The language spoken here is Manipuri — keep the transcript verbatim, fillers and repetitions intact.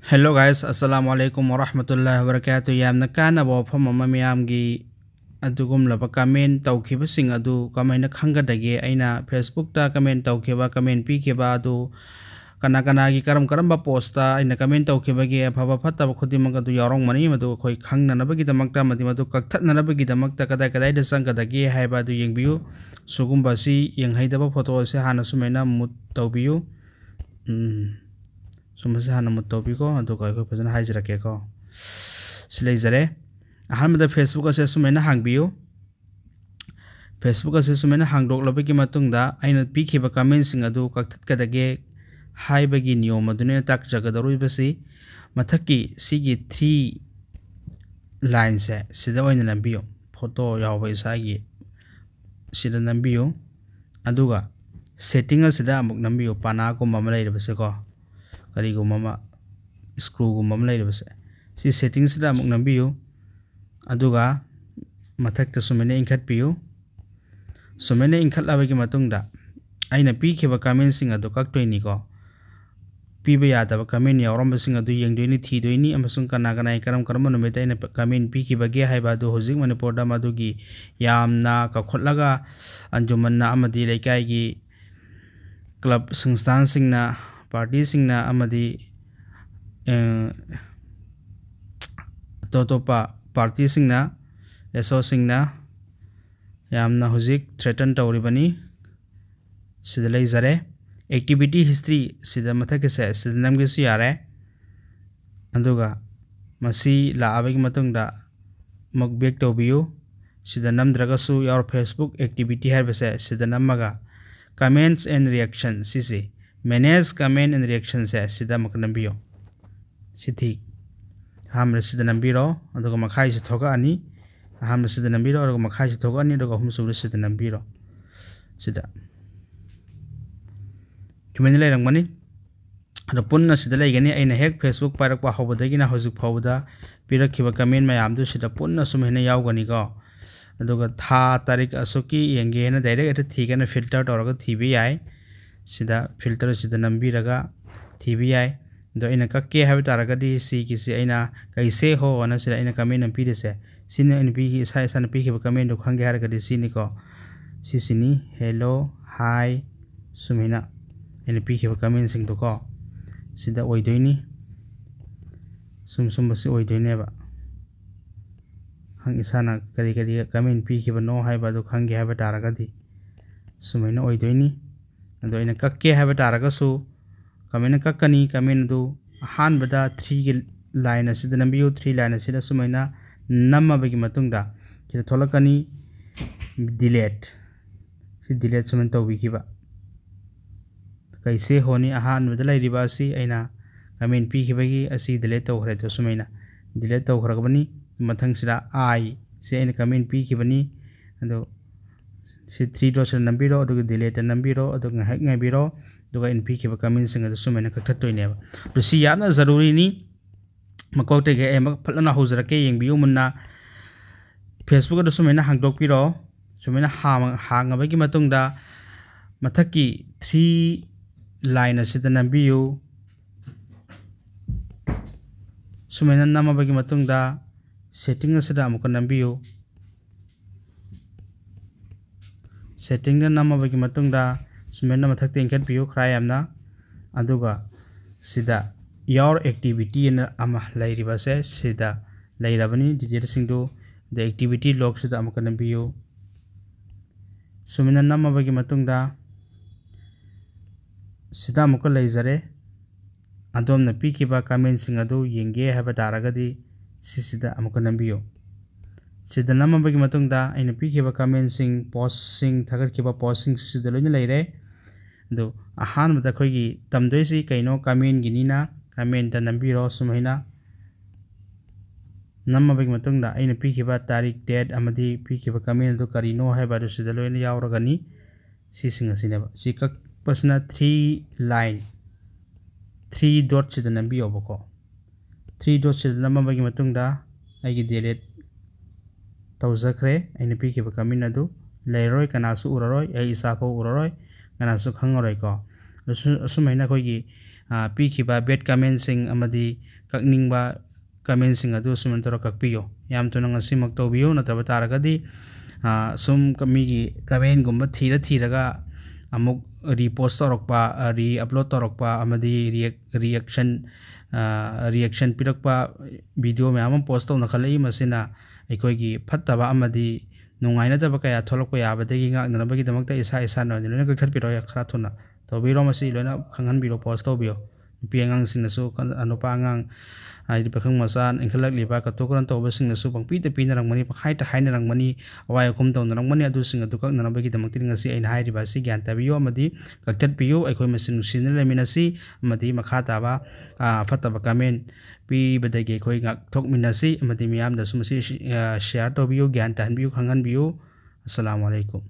Hello guys, Assalamu alaikum warahmatullahi wabarakatuh. ꯌꯥꯝꯅ ꯀꯥꯟꯅꯕ ꯋꯥꯐꯝ ꯑꯃ, ꯃꯤꯌꯥꯝꯒꯤ ꯑꯗꯨꯒꯨꯝꯂꯕ comment ꯇꯧꯈꯤꯕꯁꯤꯡ ꯑꯗꯨ ꯀꯃꯥꯏꯅ ꯈꯪꯒꯗꯒꯦ? ꯑꯩꯅ Facebook ꯇ comment ꯇꯧꯈꯤꯕ, comment ꯄꯤꯈꯤꯕ ꯑꯗꯨ ꯀꯅꯥ ꯀꯅꯥꯒꯤ ꯀꯔꯝ ꯀꯔꯝꯕ post ꯇ ꯑꯩꯅ comment ꯇꯧꯈꯤꯕꯒꯦ, ꯑꯐꯕ ꯐꯠꯇꯕ ꯈꯨꯗꯤꯡꯃꯛ ꯑꯗꯨ ꯌꯥꯎꯔꯝꯒꯅꯤ꯫ ꯃꯗꯨ ꯑꯩꯈꯣꯏ ꯈꯪꯅꯅꯕꯒꯤꯗꯃꯛꯇ ꯑꯃꯗꯤ ꯃꯗꯨ ꯀꯛꯊꯠꯅꯅꯕꯒꯤꯗꯃꯛꯇ ꯀꯗꯥꯏ ꯀꯗꯥꯏꯗ ꯆꯪꯒꯗꯒꯦ ꯍꯥꯏꯕ ꯑꯗꯨ ꯌꯦꯡꯕꯤꯌꯨ꯫ ꯁꯤꯒꯨꯝꯕ ꯑꯁꯤ ꯌꯦꯡꯍꯩꯗꯕ photo ꯑꯁꯤ ꯍꯥꯟꯅ ꯁꯨꯃꯥꯏꯅ mute ꯇꯧꯕꯤꯌꯨ꯫ ꯎꯝ꯫ ꯁꯨꯝꯕꯁꯦ ꯍꯥꯟꯅ mute ꯇꯧꯕꯤꯀꯣ, ꯑꯗꯨꯒ ꯑꯩꯈꯣꯏ ꯐꯖꯅ ꯍꯥꯏꯖꯔꯛꯀꯦꯀꯣ꯫ ꯁꯤ ꯂꯩꯖꯔꯦ꯫ ꯑꯍꯥꯟꯕꯗ Facebook ꯑꯁꯦ ꯁꯨꯃꯥꯏꯅ ꯍꯥꯡꯕꯤꯌꯨ꯫ Facebook ꯑꯁꯦ ꯁꯨꯃꯥꯏꯅ ꯍꯥꯡꯗꯣꯛꯂꯕꯒꯤ ꯃꯇꯨꯡꯗ ꯑꯩꯅ ꯄꯤꯈꯤꯕ comment ꯁꯤꯡ ꯑꯗꯨ ꯀꯛꯊꯠꯀꯗꯒꯦ ꯍꯥꯏꯕꯒꯤ ꯅꯤꯌꯣꯝ ꯑꯗꯨꯅꯤ ꯑꯩꯅ ꯇꯥꯛꯆꯒꯗꯧꯔꯤꯕꯁꯤ꯫ ꯃꯊꯛꯀꯤ ꯁꯤꯒꯤ three line ꯁꯦ ꯁꯤꯗ ꯑꯣꯏꯅ ꯅꯝꯕꯤꯌꯨ꯫ Photo ꯌꯥꯎꯕ ꯏꯁꯥꯒꯤ ꯁꯤꯗ ꯅꯝꯕꯤꯌꯨ꯫ ꯑꯗꯨꯒ setting ꯑꯁꯤꯗ ꯑꯃꯨꯛ ꯅꯝꯕꯤꯌꯨ꯫ ꯄꯅꯥꯒꯨꯝꯕ ꯑꯃ ꯂꯩꯔꯤꯕꯁꯦꯀꯣ, ꯀꯔꯤꯒꯨꯝꯕ ꯑꯃ, screw ꯒꯨꯝꯕ ꯑꯃ ꯂꯩꯔꯤꯕꯁꯦ, ꯁꯤ setting ꯁꯤꯗ ꯑꯃꯨꯛ ꯅꯝꯕꯤꯌꯨ꯫ ꯑꯗꯨꯒ ꯃꯊꯛꯇ ꯁꯨꯃꯥꯏꯅ ꯏꯟꯈꯠꯄꯤꯌꯨ꯫ ꯁꯨꯃꯥꯏꯅ ꯏꯟꯈꯠꯂꯕꯒꯤ ꯃꯇꯨꯡꯗ ꯑꯩꯅ ꯄꯤꯈꯤꯕ comment ꯁꯤꯡ ꯑꯗꯨ ꯀꯛꯇꯣꯏꯅꯤꯀꯣ꯫ ꯄꯤꯕ ꯌꯥꯗꯕ comment ꯌꯥꯎꯔꯝꯕꯁꯤꯡ ꯑꯗꯨ ꯌꯦꯡꯗꯣꯏꯅꯤ, ꯊꯤꯗꯣꯏꯅꯤ, ꯑꯃꯁꯨꯡ ꯀꯅꯥ ꯀꯅꯥꯒꯤ ꯀꯔꯝ ꯀꯔꯝꯕ ꯅꯨꯃꯤꯠꯇ ꯑꯩꯅ comment ꯄꯤꯈꯤꯕꯒꯦ ꯍꯥꯏꯕ ꯑꯗꯨ ꯍꯧꯖꯤꯛ ꯃꯅꯤꯄꯨꯔꯗ ꯃꯗꯨꯒꯤ ꯌꯥꯝꯅ ꯀꯧꯈꯠꯂꯒ ꯑꯟꯖꯨꯃꯟꯅ ꯑꯃꯗꯤ ꯂꯩꯀꯥꯏꯒꯤ club ꯁꯪꯁꯊꯥꯟꯁꯤꯡꯅ, party ꯁꯤꯡꯅ ꯑꯃꯗꯤ, ꯑ, ꯑꯇꯣꯞ ꯑꯇꯣꯞꯄ party ꯁꯤꯡꯅ, S O ꯁꯤꯡꯅ ꯌꯥꯝꯅ ꯍꯧꯖꯤꯛ threaten ꯇꯧꯔꯤꯕꯅꯤ꯫ ꯁꯤꯗ ꯂꯩꯖꯔꯦ꯫ Activity history ꯁꯤꯗ ꯃꯊꯛꯀꯤꯁꯦ ꯁꯤꯗ ꯅꯝꯒꯦꯁꯨ ꯌꯥꯔꯦ꯫ ꯑꯗꯨꯒ ꯃꯁꯤ ꯂꯥꯛꯑꯕꯒꯤ ꯃꯇꯨꯡꯗ ꯑꯃꯨꯛ back ꯇꯧꯕꯤꯌꯨ꯫ ꯁꯤꯗ ꯅꯝꯗ꯭ꯔꯒꯁꯨ your Facebook activity ꯍꯥꯏꯔꯤꯕꯁꯦ ꯁꯤꯗ ꯅꯝꯃꯒ comments and reaction ꯁꯤꯁꯦ, manage comment and reaction ꯁꯦ ꯁꯤꯗ ꯑꯃꯨꯛ ꯅꯝꯕꯤꯌꯨ꯫ ꯁꯤ ꯊꯤ꯫ ꯑꯍꯥꯟꯕꯗ ꯁꯤꯗ ꯅꯝꯕꯤꯔꯣ, ꯑꯗꯨꯒ ꯃꯈꯥꯏꯁꯤ ꯊꯣꯛꯂꯛꯑꯅꯤ꯫ ꯑꯍꯥꯟꯕ ꯁꯤꯗ ꯅꯝꯕꯤꯔꯣ, ꯑꯗꯨꯒ ꯃꯈꯥꯏꯁꯤ ꯊꯣꯛꯂꯛꯑꯅꯤ, ꯑꯗꯨꯒ ꯑꯍꯨꯝꯁꯨꯕꯗ ꯁꯤꯗ ꯅꯝꯕꯤꯔꯣ꯫ ꯁꯤꯗ ꯁꯨꯃꯥꯏꯅ ꯂꯩꯔꯝꯒꯅꯤ꯫ ꯑꯗꯣ ꯄꯨꯟꯅ ꯁꯤꯗ ꯂꯩꯒꯅꯤ꯫ ꯑꯩꯅ ꯍꯦꯛ Facebook ꯄꯥꯏꯔꯛꯄ ꯍꯧꯕꯗꯒꯤꯅ ꯍꯧꯖꯤꯛ ꯐꯥꯎꯕꯗ ꯄꯤꯔꯛꯈꯤꯕ comment ꯃꯌꯥꯝꯗꯨ ꯁꯤꯗ ꯄꯨꯟꯅ ꯁꯨꯃꯥꯏꯅ ꯌꯥꯎꯒꯅꯤꯀꯣ꯫ ꯑꯗꯨꯒ ꯊꯥ ꯇꯥꯔꯤꯛ ꯑꯁꯨꯛꯀꯤ ꯌꯦꯡꯒꯦꯅ direct ꯍꯦꯛꯇ ꯊꯤꯒꯦꯅ filter ꯇꯧꯔꯒ ꯊꯤꯕ ꯌꯥꯏ꯫ ꯁꯤꯗ filter ꯁꯤꯗ ꯅꯝꯕꯤꯔꯒ ꯊꯤꯕ ꯌꯥꯏ꯫ ꯑꯗꯣ ꯑꯩꯅ ꯀꯛꯀꯦ ꯍꯥꯏꯕ ꯇꯥꯔꯒꯗꯤ ꯁꯤꯒꯤꯁꯤ ꯑꯩꯅ "ꯀꯩꯁꯦ ꯍꯣ" ꯑꯅ ꯁꯤꯗ ꯑꯩꯅ ꯀꯃꯦꯟ ꯑꯃ ꯄꯤꯔꯤꯁꯦ, ꯁꯤꯅ ꯑꯩꯅ ꯄꯤꯈꯤ, ꯏꯁꯥ ꯏꯁꯥꯅ ꯄꯤꯈꯤꯕ ꯀꯃꯦꯟꯗꯣ ꯈꯪꯒꯦ ꯍꯥꯏꯔꯒꯗꯤ ꯁꯤꯅꯤꯀꯣ, ꯁꯤꯁꯤꯅꯤ, "ꯍꯦꯂꯣ ꯍꯥꯏ", ꯁꯨꯃꯥꯏꯅ ꯑꯩꯅ ꯄꯤꯈꯤꯕ ꯀꯃꯦꯟꯁꯤꯡꯗꯣꯀꯣ, ꯁꯤꯗ ꯑꯣꯏꯗꯣꯏꯅꯤ꯫ ꯁꯨꯝ ꯁꯨꯝꯕꯁꯤ ꯑꯣꯏꯗꯣꯏꯅꯦꯕ꯫ ꯈꯪ-, ꯏꯁꯥꯅ ꯀꯔꯤ ꯀꯔꯤ ꯀꯃꯦꯟ ꯄꯤꯈꯤꯕꯅꯣ ꯍꯥꯏꯕ ꯑꯗꯨ ꯈꯪꯒꯦ ꯍꯥꯏꯕ ꯇꯥꯔꯒꯗꯤ ꯁꯨꯃꯥꯏꯅ ꯑꯣꯏꯗꯣꯏꯅꯤ꯫ ꯑꯗꯣ ꯑꯩꯅ ꯀꯛꯀꯦ ꯍꯥꯏꯕ ꯇꯥꯔꯒꯁꯨ ꯀꯃꯥꯏꯅ ꯀꯛꯀꯅꯤ? ꯀꯃꯦꯟ ꯑꯗꯨ ꯑꯍꯥꯟꯕꯗ ꯊ꯭ꯔꯤꯒꯤ ꯂꯥꯏꯟ ꯑꯁꯤꯗ ꯅꯝꯕꯤꯌꯨ꯫ ꯊ꯭ꯔꯤ ꯂꯥꯏꯟ ꯑꯁꯤꯗ ꯁꯨꯃꯥꯏꯅ ꯅꯝꯃꯕꯒꯤ ꯃꯇꯨꯡꯗ ꯁꯤꯗ ꯊꯣꯛꯂꯛꯀꯅꯤ, ꯗꯤꯂꯦꯠ꯫ ꯁꯤ ꯗꯤꯂꯦꯠ ꯁꯨꯃꯥꯏꯅ ꯇꯧꯕꯤꯈꯤꯕ꯫ "ꯀꯩꯁꯦ ꯍꯣꯅꯤ" ꯑꯍꯥꯟꯕꯗ ꯂꯩꯔꯤꯕ ꯑꯁꯤ ꯑꯩꯅ ꯀꯃꯦꯟ ꯄꯤꯈꯤꯕꯒꯤ ꯑꯁꯤ ꯗꯤꯂꯦꯠ ꯇꯧꯈ꯭ꯔꯦ꯫ ꯑꯗꯣ ꯁꯨꯃꯥꯏꯅ ꯗꯤꯂꯦꯠ ꯇꯧꯈ꯭ꯔꯕꯅꯤ꯫ ꯃꯊꯪꯁꯤꯗ "ꯑꯥꯏ" ꯁꯤ ꯑꯩꯅ ꯀꯃꯦꯟ ꯄꯤꯈꯤꯕꯅꯤ꯫ ꯑꯗꯣ ꯁꯤ ꯊ꯭ꯔꯤ ꯗꯣꯠꯁꯤꯗ ꯅꯝꯕꯤꯔꯣ, ꯑꯗꯨꯒ ꯗꯤꯂꯦꯠꯇ ꯅꯝꯕꯤꯔꯣ, ꯑꯗꯨꯒ ꯉꯥꯏꯍꯥꯛ ꯉꯥꯏꯕꯤꯔꯣ, ꯑꯗꯨꯒ ꯑꯩꯅ ꯄꯤꯈꯤꯕ ꯀꯃꯦꯟꯁꯤꯡ ꯑꯗꯨ ꯁꯨꯃꯥꯏꯅ ꯀꯛꯊꯠꯇꯣꯏꯅꯦꯕ꯫ ꯑꯗꯣ ꯁꯤ ꯌꯥꯝꯅ ꯖꯔꯨꯔꯤꯅꯤ꯫ ꯃꯀꯣꯛꯇꯒꯤ ꯑꯩ ꯑꯃꯨꯛ ꯐꯖꯅ ꯍꯧꯖꯔꯛꯀꯦ, ꯌꯦꯡꯕꯤꯌꯨ ꯃꯨꯟꯅ꯫ Facebook ꯑꯗꯨ ꯁꯨꯃꯥꯏꯅ ꯍꯥꯡꯗꯣꯛꯄꯤꯔꯣ꯫ ꯁꯨꯃꯥꯏꯅ ꯍꯥꯡ-, ꯍꯥꯡꯉꯕꯒꯤ ꯃꯇꯨꯡꯗ ꯃꯊꯛꯀꯤ ꯊ꯭ꯔꯤ ꯂꯥꯏꯟ ꯑꯁꯤꯗ ꯅꯝꯕꯤꯌꯨ꯫ ꯁꯨꯃꯥꯏꯅ ꯅꯝꯃꯕꯒꯤ ꯃꯇꯨꯡꯗ ꯁꯦꯠꯇꯤꯡ ꯑꯁꯤꯗ ꯑꯃꯨꯛꯀ ꯅꯝꯕꯤꯌꯨ꯫ ꯁꯦꯠꯇꯤꯡꯗ ꯅꯝꯃꯕꯒꯤ ꯃꯇꯨꯡꯗ ꯁꯨꯃꯥꯏꯅ ꯃꯊꯛꯇ ꯏꯟꯈꯠꯄꯤꯌꯨ ꯈꯔ ꯌꯥꯝꯅ, ꯑꯗꯨꯒ ꯁꯤꯗ "Your Activity" ꯑꯅ ꯑꯃ ꯂꯩꯔꯤꯕꯁꯦ, ꯁꯤꯗ ꯂꯩꯔꯕꯅꯤ ꯗꯤꯇꯦꯜꯁꯤꯡꯗꯨ꯫ ꯑꯗ "Activity Log" ꯁꯤꯗ ꯑꯃꯨꯛꯀ ꯅꯝꯕꯤꯌꯨ꯫ ꯁꯨꯃꯥꯏꯅ ꯅꯝꯃꯕꯒꯤ ꯃꯇꯨꯡꯗ ꯁꯤꯗ ꯑꯃꯨꯛꯀ ꯂꯩꯖꯔꯦ꯫ ꯑꯗꯣꯝꯅ ꯄꯤꯈꯤꯕ ꯀꯃꯦꯟꯁꯤꯡ ꯑꯗꯨ ꯌꯦꯡꯒꯦ ꯍꯥꯏꯕ ꯇꯥꯔꯒꯗꯤ ꯁꯤꯁꯤꯗ ꯑꯃꯨꯛꯀ ꯅꯝꯕꯤꯌꯨ꯫ ꯁꯤꯗ ꯅꯝꯃꯕꯒꯤ ꯃꯇꯨꯡꯗ ꯑꯩꯅ ꯄꯤꯈꯤꯕ ꯀꯃꯦꯟꯁꯤꯡ, ꯄꯣꯁꯁꯤꯡ, ꯊꯥꯒꯠꯈꯤꯕ ꯄꯣꯁꯁꯤꯡꯁꯨ ꯁꯤꯗ ꯂꯣꯏꯅ ꯂꯩꯔꯦ꯫ ꯑꯗꯨ ꯑꯍꯥꯟꯕꯗ ꯑꯩꯈꯣꯏꯒꯤ ꯇꯝꯗꯣꯏꯁꯤ ꯀꯩꯅꯣ? ꯀꯃꯦꯟꯒꯤꯅꯤꯅ ꯀꯃꯦꯟꯗ ꯅꯝꯕꯤꯔꯣ꯫ ꯁꯨꯃꯥꯏꯅ ꯅꯝꯃꯕꯒꯤ ꯃꯇꯨꯡꯗ ꯑꯩꯅ ꯄꯤꯈꯤꯕ ꯇꯥꯔꯤꯛ, ꯗꯦꯠ ꯑꯃꯗꯤ ꯄꯤꯈꯤꯕ ꯀꯃꯦꯟ ꯑꯗꯨ ꯀꯔꯤꯅꯣ ꯍꯥꯏꯕ ꯑꯗꯨ ꯁꯤꯗ ꯂꯣꯏꯅ ꯌꯥꯎꯔꯒꯅꯤ꯫ ꯁꯤꯁꯤꯡ ꯑꯁꯤꯅꯦꯕ꯫ ꯁꯤ ꯀꯛꯄꯁꯤꯅ ꯊ꯭ꯔꯤ ꯂꯥꯏꯟ, ꯊ꯭ꯔꯤ ꯗꯣꯠꯁꯤꯗ ꯅꯝꯕꯤꯌꯣꯕꯀꯣ꯫ ꯊ꯭ꯔꯤ ꯗꯣꯠꯁꯤꯗ ꯅꯝꯃꯕꯒꯤ ꯃꯇꯨꯡꯗ ꯑꯩꯒꯤ ꯗꯤꯂꯦꯠ ꯇꯧꯖꯈ꯭ꯔꯦ꯫ ꯑꯩꯅ ꯄꯤꯈꯤꯕ ꯀꯃꯦꯟ ꯑꯗꯨ ꯂꯩꯔꯔꯣꯏ, ꯀꯅꯥꯁꯨ ꯎꯔꯔꯣꯏ, ꯑꯩ ꯏꯁꯥꯐꯥꯎ ꯎꯔꯔꯣꯏ, ꯀꯅꯥꯁꯨ ꯈꯪꯉꯔꯣꯏꯀꯣ꯫ ꯑꯁꯨ-, ꯑꯁꯨꯃꯥꯏꯅ ꯑꯩꯈꯣꯏꯒꯤ, ꯄꯤꯈꯤꯕ ꯕꯦꯠ ꯀꯃꯦꯟꯁꯤꯡ ꯑꯃꯗꯤ ꯀꯛꯅꯤꯡꯕ ꯀꯃꯦꯟꯁꯤꯡ ꯑꯗꯨ ꯁꯨꯃꯥꯏꯅ ꯇꯧꯔꯒ ꯀꯛꯄꯤꯌꯨ꯫ ꯌꯥꯝ ꯊꯨꯅ ꯉꯁꯤꯃꯛ ꯇꯧꯕꯤꯌꯨ, ꯅꯠꯇ꯭ꯔꯕ ꯇꯥꯔꯒꯗꯤ ꯁꯨꯝ ꯃꯤꯒꯤ ꯀꯃꯦꯟꯒꯨꯝꯕ ꯊꯤꯔ ꯊꯤꯔꯒ ꯑꯃꯨꯛ ꯔꯤꯄꯣꯁ ꯇꯧꯔꯛꯄ, ꯔꯤ ꯑꯞꯂꯣꯗ ꯇꯧꯔꯛꯄ ꯑꯃꯗꯤ ꯔꯤꯌꯦꯛ ꯔꯤꯌꯦꯛꯁꯟ ꯔꯤꯌꯦꯛꯁꯟ ꯄꯤꯔꯛꯄ ꯚꯤꯗꯤꯑꯣ ꯃꯌꯥꯝ ꯑꯃ ꯄꯣꯁ ꯇꯧꯅꯈꯠꯂꯛꯏ꯫ ꯃꯁꯤꯅ ꯑꯩꯈꯣꯏꯒꯤ ꯐꯠꯇꯕ ꯑꯃꯗꯤ ꯅꯨꯡꯉꯥꯏꯅꯗꯕ ꯀꯌꯥ ꯊꯣꯛꯂꯛꯄ ꯌꯥꯕꯗꯒꯤ ꯉꯥꯛꯅꯅꯕꯒꯤꯗꯃꯛꯇ ꯏꯁꯥ ꯏꯁꯥꯅ ꯑꯣꯏꯅ ꯂꯣꯏꯅ ꯀꯛꯊꯠꯄꯤꯔꯣ꯫ ꯈꯔ ꯊꯨꯅ ꯇꯧꯕꯤꯔꯣ꯫ ꯃꯁꯤ ꯂꯣꯏꯅ ꯈꯪꯍꯟꯕꯤꯔꯣ, ꯄꯣꯁ ꯇꯧꯕꯤꯌꯣ꯫ ꯅꯨꯄꯤ ꯑꯉꯥꯡꯁꯤꯡꯅꯁꯨ, ꯅꯨꯄꯥ ꯑꯉꯥꯡ ꯍꯥꯏꯗꯤ ꯄꯥꯈꯪ ꯃꯆꯥ ꯏꯟꯈꯠꯂꯛꯂꯤꯕ ꯀꯇꯨ ꯀꯔꯟ ꯇꯧꯕꯁꯤꯡꯅꯁꯨ ꯄꯪꯄꯤꯗ ꯄꯤꯅꯔꯝꯒꯅꯤ, ꯄꯪꯍꯥꯏꯇ ꯍꯥꯏꯅꯔꯝꯒꯅꯤ, ꯑꯋꯥꯏ ꯑꯈꯨꯝ ꯇꯧꯅꯔꯝꯒꯅꯤ꯫ ꯑꯗꯨꯁꯤꯡ ꯑꯗꯨ ꯀꯛꯅꯅꯕꯒꯤꯗꯃꯛꯇ ꯉꯁꯤ ꯑꯩꯅ ꯍꯥꯏꯔꯤꯕ ꯑꯁꯤ ꯒ꯭ꯌꯥꯟ ꯇꯥꯕꯤꯌꯨ ꯑꯃꯗꯤ ꯀꯛꯊꯠꯄꯤꯌꯨ꯫ ꯑꯩꯈꯣꯏ ꯃꯁꯦꯟ ꯅꯨꯡꯁꯤꯅ ꯂꯩꯃꯤꯟꯅꯁꯤ ꯑꯃꯗꯤ ꯃꯈꯥ ꯇꯥꯕ ꯐꯠꯇꯕ ꯀꯃꯦꯟ ꯄꯤꯕꯗꯒꯤ ꯑꯩꯈꯣꯏ ꯉꯥꯛꯊꯣꯛꯃꯤꯟꯅꯁꯤ ꯑꯃꯗꯤ ꯃꯤꯌꯥꯝꯗꯁꯨ ꯃꯁꯤ ꯁꯤꯌꯥꯔ ꯇꯧꯕꯤꯌꯨ, ꯒ꯭ꯌꯥꯟ ꯇꯥꯍꯟꯕꯤꯌꯨ, ꯈꯪꯍꯟꯕꯤꯌꯨ꯫ ꯑꯁꯂꯥꯃꯨ ꯑꯂꯩꯀꯨꯝ꯫